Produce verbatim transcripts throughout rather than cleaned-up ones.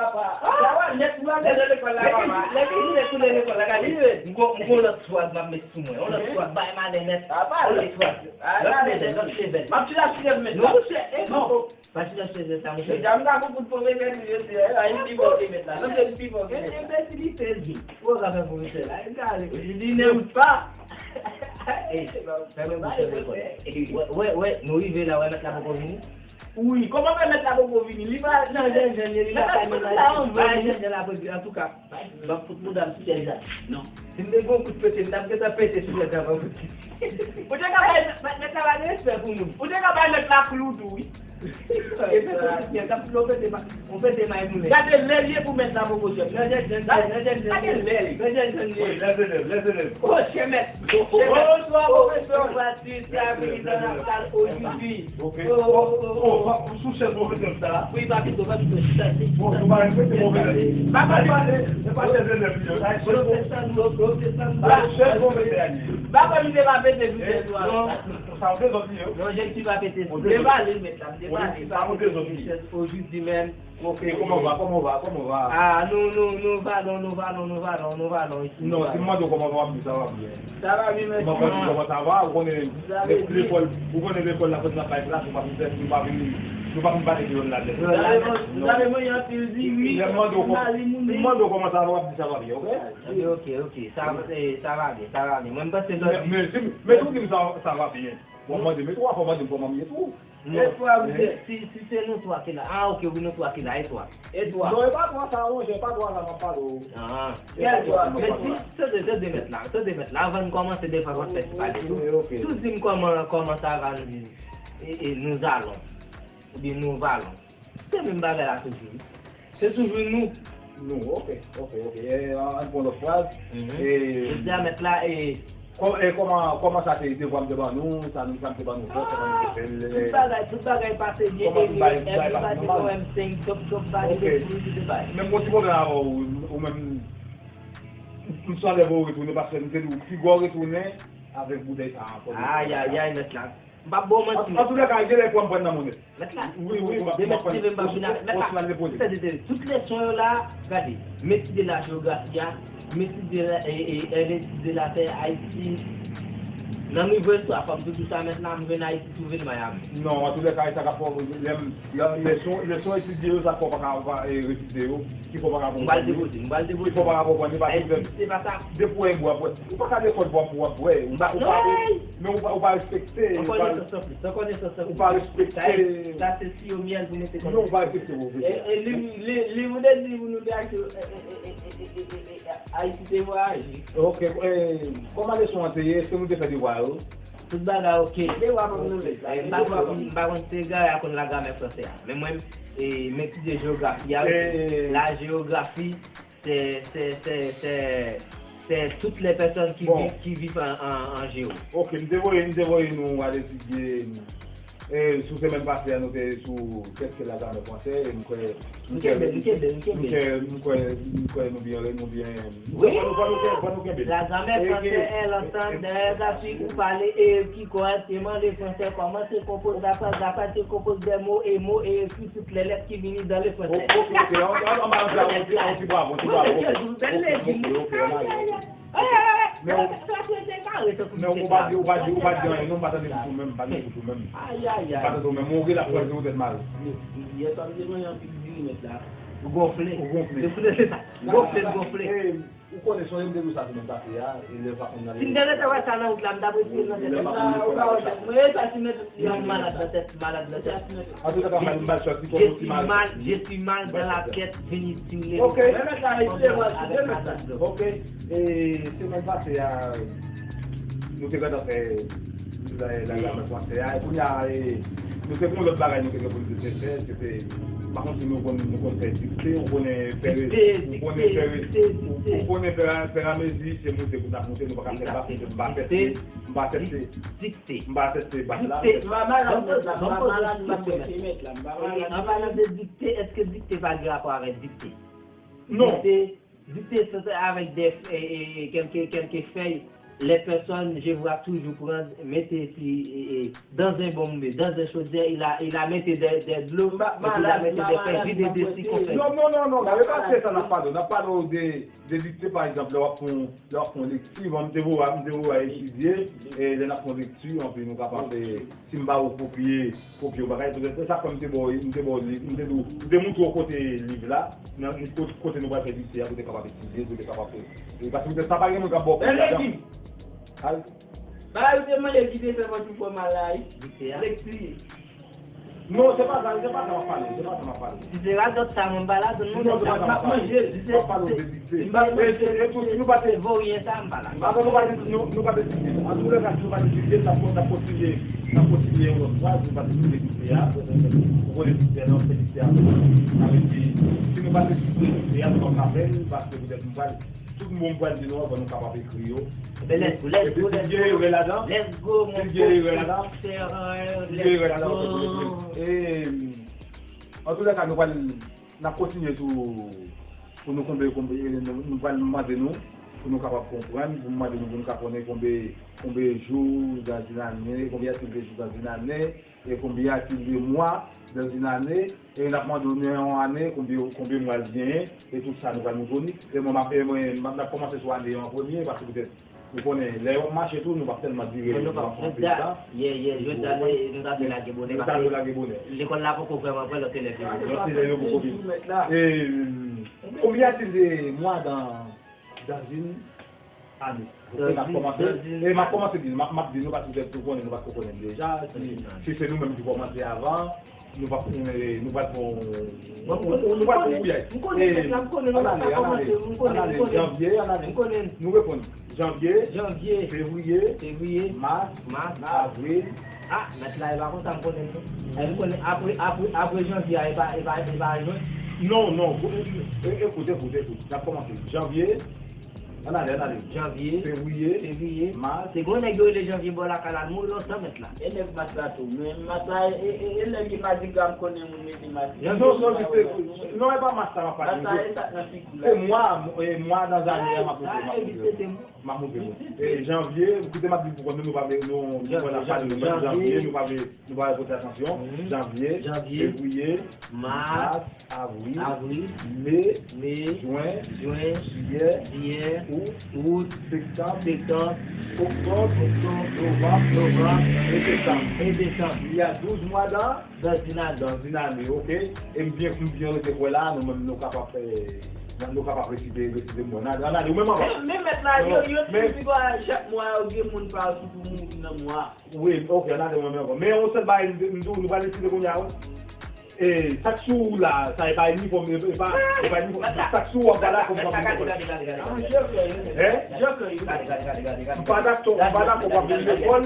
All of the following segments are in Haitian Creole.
Sa va nèt, ou pa bezwen lekòl la, papa. Lè ke jounen tou de lekòl la, gade. M gon, m gon lòt swag m ap met sou mwen. Yon lòt swag, bay malè nèt. Yon lòt swag. Lòt level, lòt level. M ap tire a sou level. Non, monchè, e non. Pa tire a sou level sa, monchè. Mesye, m ka pou kout pwofesè li, mesye. A, li pi fò ke mèt la. Non, se li pi fò ke mèt la. Enbesilite, li. Ou ka fè pwofesè la. Li n'aime pas. Ey, fè mwen bouche lekòl. Wè, wè, wè, nou rive la, wè, mèt la poko vini. Wi, kòman fè mèt la poko vini? Li pa nan jèn jèn ye, li pa ka menm la. Bay jèn jèn la pou di, antouka, m ap fout mouda m sou chèz la. Non. Si m te gen yon kout pete, m t ap gentan pete sou chèz la, ban m. Ou te ka bay, mèt la pa gen respè pou moun. Ou te ka bay mèt la klou tou, wi. E fè konplis, mèt la klou pete, pa, ou pete may moulen. Gade lè l ye pou mèt la poko jwenn. Nan jèn jèn, nan jèn jèn. Gade lè l. Nan jèn jèn. Wi, lèzelèv, lèzelèv. Oh, chè mèt. Bonswa, pwofesè Francis, la vini nan lakay ojouvi. Ok. Oh, oh, oh, oh. Sou chèz pwofesè sa. Wi, pa pito, pa pito, chita. Bon, nou pa respekte pwofesè. Pa pale, se pa chèz elèv li yo. Pwofesè nou, pwofesè nou. Chèz pwofesè a li ye. Pa kòm li te pa pete sou chèz la. Non. Sa w dezòd li yo. Non, je ne suis pas pete. Devale, mèt la, devale. Sa w dezòd li. Chèz ojouvi menm. Ok, comment va, comment va, comment va? Ah, nous, nous, nous allons, nous allons, nous allons, nous allons ici. Non, si m mande w kòman va, w ap di sa va byen. Sa va byen, mèsi. Kòman, kòman sa va? Ou konnen lekòl, ou konnen lekòl la, fòk la bay plas, nou pa vin fè, nou pa vin, nou pa vin pale kreyòl la nèt. Vous avez mangé anpil diri, wi. Lè m mande w kòman, si m mande w kòman sa va, w ap di sa va byen, ok? Ok, ok, ok. Sa, eh, sa va byen, sa va byen. Mwen, m panse lòt. Men, men si, men si w di m sa, sa va byen. Bon, mande, men twa fò mande m kòman m ye tou. Non. E twa, si, si se nou twa ki la. Ah, ok, wi, nou twa ki la, e twa? E twa? Non, e pa twa sa, monchè, e pa twa sa m ap pale w. Ah. Kèl twa? Men si, tande, tande mèt la, tande mèt la, avan n kòmanse, defwa fò n fè ti pale tou. Ok, ok. Si w di m kòman, kòman sa va, nou di, e, e, nous allons, oubyen nous allons. Se menm bagay la toujou, wi. Se toujou nou. Nou, ok, ok, ok. E, an, an pran lòt fraz. Mhm. E, jodi a mèt la, e, kò-, e, kòman, kòman sa te, devwa m te ban nou, sa nou, sa m te ban nou fè, kòman nou te fè l, tout bagay, tout bagay pase byen, e, M pase yon M senk, top, top, bagay, ok, tout, tout, tout bagay. Men m gon ti pwoblèm avè w, ou menm, m swè lè pou w retounen, paske m te di w, piga w retounen avèk boutèy sa a ankò. Ayayay, mèt la. M p ap ba w manti. An, antouka, gen lè pran m pran nan monnen. Mèt la. Wi, wi, m ap, de mèt prive m p ap vin avèk. Mèt la. Tande, tande, tout leson yo la, gade, m etidye la jewografi a, m etidye la, e, e, e, m etidye latè Ayiti. Nan nivo istwa, fò m tou di sa, mèt la, m jwenn Ayiti twouve l Miami. Non, antouka, e sa k ap fè w, lè m, lè, leson, leson etidye yo, sa k fè w pa ka, pa, e, resite yo. Ki fè w pa ka konprann li. M pral depoze, m pral depoze. Ki fè w pa ka konprann li, paske se pa sa. Depi w wè bwa, ou pa ka lekòl bwa pou w ap bwè. Ou pa, ou pa, men ou pa, ou pa respekte, ou pa, ou pa respekte. Sa se siwo myèl pou mete kòm. Non, ou pa respekte pwofesè. E, e, li, li, li, ou te di pou nou te achte, e, e, Ayiti te vwayaje. Ok, e, kòman leson an te ye? Èske nou te fè devwa yo? Tout bagay ok. Devwa pou nou met la. E, m pa konn, m pa konn si Gary a konn lagramè fransè a. Men mwen, e, m etidye jewografi a, wi. E, la jewografi, se, se, se, se, se toutes les personnes qui vivent, qui vivent en, en, en géo. Ok, m te voye, m te voye nou al etidye, e, sou semèn pase a, nou te sou qu'est-ce que la grammaire française, e m kwè, m kwè, m kwè, m kwè, m kwè nou byen, nou byen, wi. Fò nou, fò nou, fò nou kenbe. La grammaire française est l'ensemble des règles à suivre pour parler et écrire correctement le français. Comment se compose la phrase, la phrase se compose des mots et mots et écrit toutes les lettres qui viennent dans le français. Ok, ok, ok. An, an, an ba nou fè yon ti, yon ti bravo, yon ti bravo. Ok, ok, ok, an ale. Men ou, men ou pa di, ou pa di, ou pa di anyen, non, m pa tande bouch ou menm, m pa tande bouch ou menm. M pa tande w menm, ou gen la pwèl sou tèt mare. Yè swa m te manje anpil diri mèt la. Ou gonfle. Ou gonfle. Se pou de se sa. Gonfle, gonfle. Ou konnen, sonje m te di w sa semèn pase a, e lè w pa konn nan. Si m te rete wè sa nan wout la, m t ap retire l nan tèt mwen. Mwen, e sa ti mèt yon malad nan tèt, malad nan tèt. Antouka, m bal, m bal sòti kòm yon ti malad. Je suis mal, je suis mal dans la tête, vini ti mwen. Ok. Mèt la, e kite mwen, kite mèt la. Ok. E semèn pase a, nou te gentan fè la, la gramè fransè a. E kounye a, e, nou te gen yon lòt bagay nou te gen pou nou te fè, se te, m pa konn si nou konn, nou konn fè dikte, ou konnen fè, ou konnen fè, ou konnen fè, fè amezi, se moute pou n ap moute, nou pa ka fè l pa moute, m pa fè se, m pa fè se, dikte, m pa fè se bat la. Dikte. M pa malad, m pa malad, m pa malad. An palan de dikte, èske dikte pa gen rapò avèk dikte? Non. Dikte, dikte se avèk de, e, e, e, kèlke, kèlke fèy Les personnes, je vois toujours prendre, mettre, et puis, et, et, dans un bombe, dans un chaudière, il a, il a mettre de, de l'eau, et puis il a mettre des pains, vider dessus, comme ça. Non, non, non, non, se pa se sa n ap pale, n ap pale de, de dikte, pa egzanp, lè w ap fè yon, lè w ap fè yon lekti, bon, m te voye, m te voye etidye, e lè n ap fè yon lekti, anpi nou kapab, e, si m ba ou kopye, kopye yon bagay, petèt se sa fè m te ba w, m te ba w liv, m te di w, m te montre w kote liv la, nan, kote, kote nou pral fè dikte a, pou te kapab etidye, pou te kapab fè, e, paske petèt sa pa gen moun k ap ba w kopi ladan. Bagay ou te mande ki te fè pòt ou fè mal la, wi. Lekti. Non, se pa sa, se pa sa m ap pale, se pa sa m ap pale. Si se radòt sa, mwen m pa ladann, non, non, se pa sa m ap pale. M ap pale de dikte. M pa manje dikte. E, e, e tou, si nou pa te, se voryen sa, m pa ladann. Avan nou pa te, nou, nou pa te dikte. An tou lè ka, si nou pa te dikte, n ap, n ap kontinye, n ap kontinye yon lòt fwa, si nou pa te dikte dikte a. Ou konnen dikte a, nan fè dikte a. Sa vle di, si nou pa te dikte dikte a, nou p ap ka fè l, paske petèt nou pral Tout mo m pral di nou an, fò nou kapab ekri yo. Ebyen, let's go, let's go, let's go. Let's go, mon professeur, let's go. Si gen erè ladan, si gen erè ladan, fò nou ekri l. E, antoulèka, nou pral, n ap kontinye sou, pou nou konbe, konbe, nou, nou pral mande nou, pou nou kapab konprann, pou mande nou, pou nou ka konnen konbe, konbe jou dans une année, konbyen aktivite jou dans une année, e konbyen aktivite mwa dans une année, e n ap mande w nan yon ane, konbyen, konbyen mwa l genyen, e tout sa nou pral montre w li. E mwen, m ap, e mwen, m ap, n ap kòmanse sou ane an premye, paske petèt, ou konnen, lè w ap mache tou, nou p ap tèlman dire, nou p ap pran plis tan. Yeah, yeah, jodi a, nou ta dwe lage bonè, paske lekòl la poko vrèman ouvè, lòt elèv yo. Lòt elèv yo poko vini. E, konbyen aktivite mwa dans, dans une année. Ok, n ap kòmanse. E m ap kòmanse di, m ap, m ap di nou, paske petèt nou konnen, nou pa t ko konnen l deja. Si, si se nou menm ki kòmanse avan, nou p ap, eh, nou pa t bon, nou pa t bon kouyay. M konnen, m konnen, m konnen, m konnen, m konnen, m konnen, m konnen, m konnen. Janvye, ann ale. Nou reponn. Janvye, janvye, fevriye, fevriye, mas, mas, avril. Ah, mèt la, e pa konsa m konnen l non. E m konnen apre, apre, apre janvye a, e pa, e pa, e pa jen. Non, non, e, e, ekout, ekout, ekout. N ap kòmanse. Janvye, ann ale, ann ale. Janvye, fevriye, fevriye, mas. Se gwo nèg yo rele Janvye bò lakay la, l mouri lontan, mèt la. E nèg mas la tou. Men mas la, e, e, e nèg ki pa di gram konnen moun mete mas. Non, non, se, non, e pa mas la m ap pale. Mas la, e sa k nan figi la. Se mwa, e mwa dans une année a m ap montre, m ap montre. M ap montre nou. E janvye, kite m ap di pou kont nou, nou pa vle, nou, nou pa vle, janvye, nou pa vle, nou pa vle pote atansyon. Janvye, janvye, fevriye, mas, avril, avril, me, me, jen, jen, jiyè, jiyè, out, out, septanm, septanm, oktòb, oktòb, novanm, novanm, e desanm. E desanm. Il y a douze mois dans Dans une année. Dans une année, ok. E m byen, m byen rete kwè la, nou menm nou kapab fè, nou kapab resite, resite mo. Ann ale, ann ale, ou menm anvan. Men, men mèt la, yo, yo di bagay chak mwa, yo gen moun pa yo ki pou mouri nan mwa. Wi, ok, ann ale, ou menm anvan. Men yon sèl bagay, m di w, nou pral resite kounye a, wi. E, sa k sou ou la, sa e pa inifòm, e pa, e pa inifòm. Sa k sou ou an pa dakò pou m ap vin lekòl. Hein? M pa dakò, m pa dakò pou ap vin lekòl.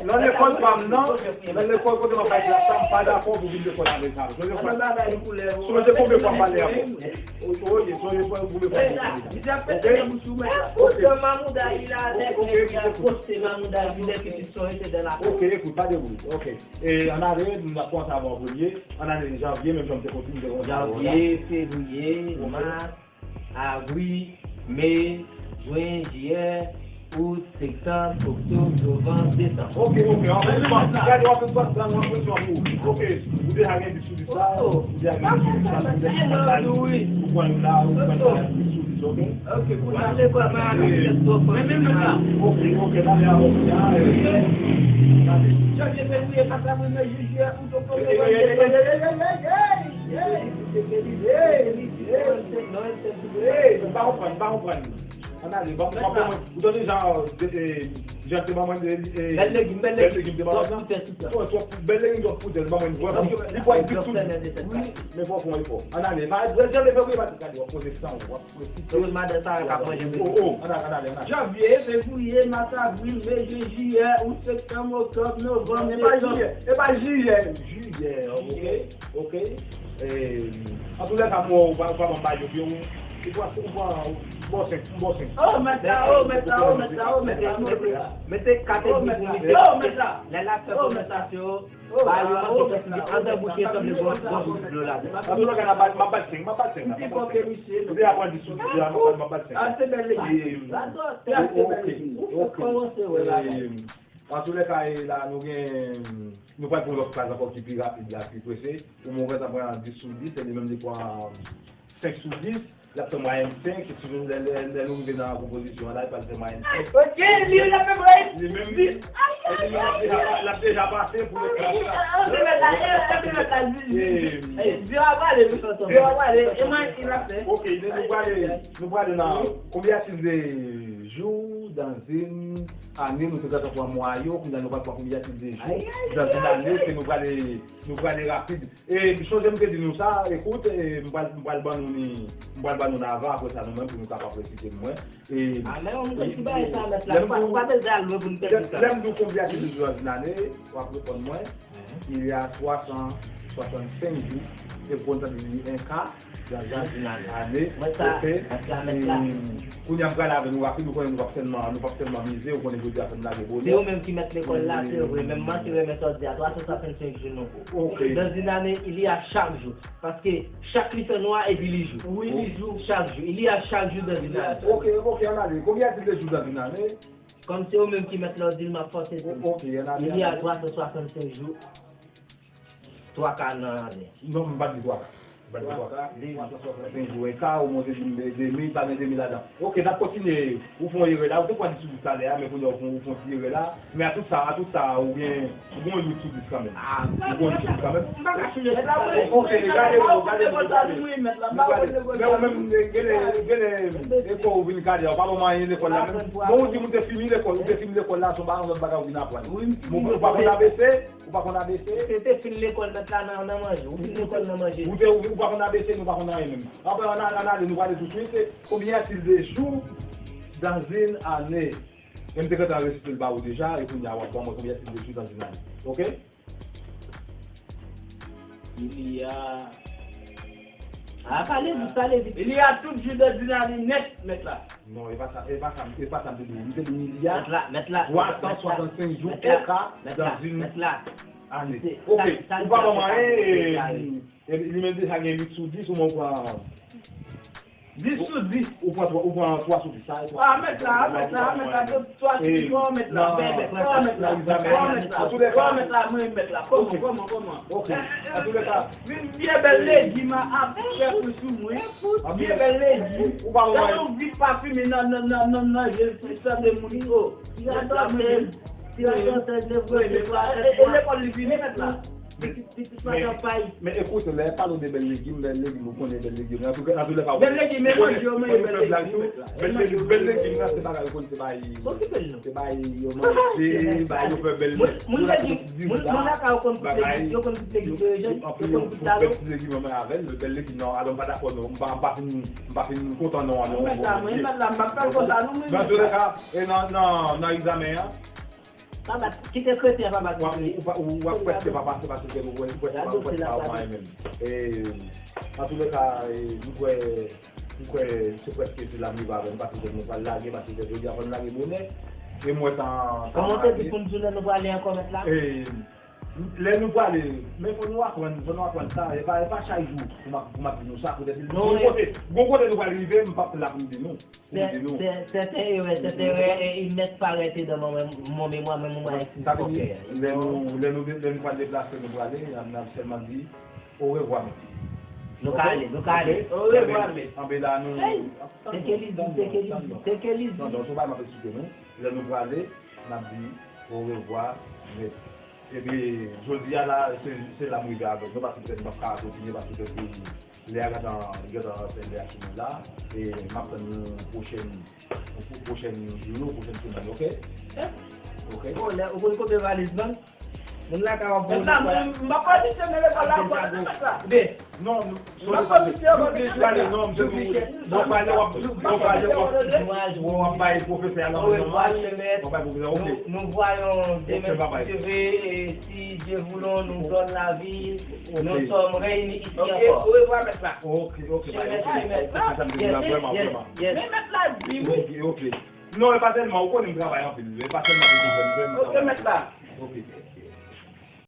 Nan lekòl pa m nan, nan lekòl kote m ap bay klas la, m pa dakò pou vin lekòl avèk zam. Sonje konbyen fwa m pale avè w. Sonje konbyen fwa m pale avè w. Ok, ok, ok. Ok, ekout, pa de bri. Ok. E, ann ale, n ap kòmanse avè w an premye. Ann ale, janvye, menm jan m te kontinye, m te kòmanse avè w la. Janvye, fevriye, mas, avri, me, jen, jiyè, out, septanm, oktòb, novanm, desanm. Ok, ok. An fèt, gade, w ap fè tout sa, w ap fè tout sa pou ou. Ok, ou deja gen dis sou dis la, ou deja gen dis sou dis la, ou deja gen dis sou dis la, ou pran youn la, ou pran youn la, dis sou dis, ok? Ok, kounye a lekòl pa nan fèt twòp. Men menm la. Ok, ok, n ale avè w. Janvye, fevriye, mas, avril, me, jen, jiyè, out, oktòb, novanm, desanm. Ey, m pa konprann, m pa konprann. Ann ale, ban m, ban m, ou tande jan, eh, jan te ban mwen, eh, bèl legim, bèl legim te ban mwen. Twòp poutèl, twòp bèl legim, twòp poutèl, ban mwen. Li pral vit tou. Wi, men fò fè yon efò. Ann ale, pa, janvye, fevriye, mas, gade, w ap poze san w, w ap poze. Erezman, madan sa yo ka manje. Oh, oh, ann ale, ann ale, ann ale. Janvye, fevriye, mas, avril, me, jen, jiyè, out, septanm, oktòb, novanm, desanm. E pa jiyè, e pa jiyè, jiyè, ok? Ok. Eh, antoulèka, m wè w pa, w pa ban m bay opinyon w. Ou pran, ou pran, ou pran senk, ou pran senk. Oh, mèt la, oh, mèt la, oh, mèt la, oh, mèt la, oh, mèt la. Mete kat epi pou misye. Oh, mèt la. Lè l ap fè konvèsasyon, ba yo manke fè ti bit andan bouch li, sanble gwo, gwo bouch dlo ladan. An tou ka, m ap bat, m ap bat senk, m ap bat senk. M pi fò ke misye. Ou deja pran dis sou dis, m ap bat, m ap bat senk. Ah, se bèl legi. Ok, ok. Kòmanse wè la. An tou lè ka, e la, nou gen, nou pral pran lòt fraz ankò ki pi rapid la, pi prese. Pou mwen, sa pran dis sou dis, e li menm li pran senk sou dis. L ap fè mwayèn senk, si nou, lè, lè, lè nou rive nan konpozisyon an la, li pral fè mwayèn senk. Ok, li, l ap fè mwayèn dis. Li menm, li, li, l ap deja, l ap deja pase pou lòt fraz la. Ok, nou prale, nou prale nan konbyen de jou dans une année, nou te gentan pran mwa yo, kounye a nou pral pran konbyen de jou dans une année, ke nou prale, nou prale rapid. E, sonje m te di nou sa, ekout, e, m pral, m pral ban nou ni, m pral ban nou nava apre sa nou menm pou nou kapab resite mwen. E, ah, men yon ti bagay sa, mèt la, ou pa, ou pa bezwen al lwen pou n pèdi tan. Lè m di w konbyen de jou dans une année, w ap reponn mwen, il y a trois cent soixante-cinq jours, e pou n tande li en ka, dans une année. Mwen sa, ok. Mèt la, mèt la. Kounye a m pral avè nou rapid, ou konnen nou p ap tèlman, nou p ap tèlman mize, ou konnen jodi a fè n lage bonè. Se ou menm ki mèt lekòl la, se vre, men m manke renmen sa w di a, twa san swasannsenk jou nou. Ok. Dans une année, il y a chaque jour. Paske chak li fè nwa epi li jou. Wi, li jou. Chak jou. Il y a chaque jour dans une année. Ok, ok, ann ale. Konbyen de jou dans une année? Kòm se ou menm ki mèt la, w di l, m ap fòse di l. Ok, ann ale. Il y a trois cent soixante-cinq jours. Twa ka nan ane. Non, m pa di twa ka. M pa di twa ka. Twa ka. Twa san swasannsenk jou, en ka, ou monte di m demi, pa gen demi ladan. Ok, n ap kontinye. Ou fè yon erè la, ou te pran dis sou dis talè a, men kounye a ou fè, ou fè yon ti erè la. Men a tout sa, a tout sa, ou gen, ou gen yon uit sou dis kanmenm. Ah, ou gen yon uit sou dis kanmenm. M pa ka chanje sa. Ok, gade, gade, gade. Men ou menm, gen lè, gen lè, e kò ou vin kale, ou pa ban mwen anyen lekòl la menm. Bon, ou di m ou te fini lekòl, ou te fini lekòl la, se yon ba-, yon lòt bagay ou vin aprann. Wi, m fini lekòl. Ou pa konn A B C? Ou pa konn A B C? Se te fin lekòl mèt la nan, nan manje. Ou fin lekòl nan manje. Ou te, ou, ou pa konn A B C, nou pa konn anyen menm. Apre, ann ale, ann ale, nou prale touswit. Combien y a-t-il de jours dans une année? E m te gentan resite l ba ou deja, e kounye a w ap ban mwen combien y a-t-il de jours dans une année. Ok? Il y a Ah, pale vit, pale vit. Il y a tout jou dans une année nèt, mèt la. Non, e pa sa, e pa sa, e pa sa m te di w. M te di w, il y a mèt la, mèt la, twa san swasannsenk jou, mèt la, au cas, mèt la, dans une année. Ok, ou pa ban mwen anyen, e, e, li menm deja gen uit sou dis, ou mwen pran dis sou dis. Ou pran twa, ou pran twa sou dis, sa, e twa. Ah, mèt la, mèt la, mèt la, twa sou dis, mèt la, mèt la, mèt la, mèt la, mwen, mèt la, kòman, kòman, kòman? Ok. An tou lè ka, vin vye bèl legim a ap fè kou sou mwen. Vye bèl legim. Ou pa wè. Gade yon vit pafime nan, nan, nan, nan, nan je l, se sanble moun, o. Ti radòtè, ti radòtè, e, e lekòl li vini mèt la. Pitit, pitit pa nan pay. Men ekoute, lè pale de bèl legim, bèl legim, ou konnen bèl legim. Nan tou, nan tou lè ka, bèl legim, e manje yo manje bèl legim mèt la. Bèl legim, bèl legim nan, se bagay ou konn se bay. Okipe l non. Se bay yo manje, bay yo fè bèl. Moun, moun legim, moun, moun lakay yo konn kout legim, yo konn kout legim, yo konn kout talon. Bèl legim nan, alò m pa dakò non, m pa, m pa fin, m pa fin kontan non, non. Mwen mèt la, mwen mèt la, m pa fè l konsa non, mwen mèt la. Nan tou lè ka, e nan, nan, nan egzamen an. Pa bat, kite kretyen pa bat kretyen. Ou pa, ou ap prèske pa pase, paske ou prèske pa, ou prèske pa wè menm. E, an tou lè ka, e, m kwè, m kwè se prèske se la m rive avè nou, paske nou pral lage, paske jodi a fò n lage bonè. E m wè tan, tan. Kòman w te di pou n di w lè nou prale ankò mèt la? E, lè nou prale, men fò nou aprann, fò nou aprann sa, e pa, e pa chak jou pou m ap, pou m ap di nou sa, poutèt gon kote, gon kote nou pral rive, m p ap la pou m di nou. Sèten erè, sèten erè, e, e nèt parèt nan mon memwa, men mwen eksplize kòkè. Lè nou, lè nou, lè nou pral deplase, nou prale, n ap, n ap sèlman di orevwa, mèt. Nou ka ale, nou ka ale. Orevwa, mèt. Anben la, nou. Se ke li di, se ke li di, se ke li di. Non, non, se pa m ap eksplike nou. Lè nou prale, n ap di orevwa, mèt. Epi, jodi a la, se, se la m rive avèk nou, paske petèt m p ap ka kontinye, paske petèt lè a gentan, gentan fè lè a sou mwen la, e m ap tann nou pwochèn, pwochèn jou, pwochèn semèn, oke? Oke? Bon, lè, ou konn kote valiz mwen? Moun la ka wap bon. Mèt la, mwen, m pa pwodisyon nan lekòl la, ou konnen mèt la. Byen. Non, non. M pa pwodisyon, mwen. Pale, non, m te di, w ap pale, w ap, w ap pale, w ap, w ap bay pwofesè a nan. Au revoir, le maître. W ap bay pwofesè, ok. Nous, nous voyons demain, si Dieu veut, et si Dieu voulons, nous donne la vie. Nous sommes réunis ici encore. Ok, au revoir, mèt la. Ok, ok, bye. Mèt la, mèt la. Yes, yes, yes. Men mèt la di wi. Ok, ok. Non, e pa tèlman, ou konnen m travay anpil. E pa tèlman pou m fè, m fè m travay. Ok, mèt la. Ok.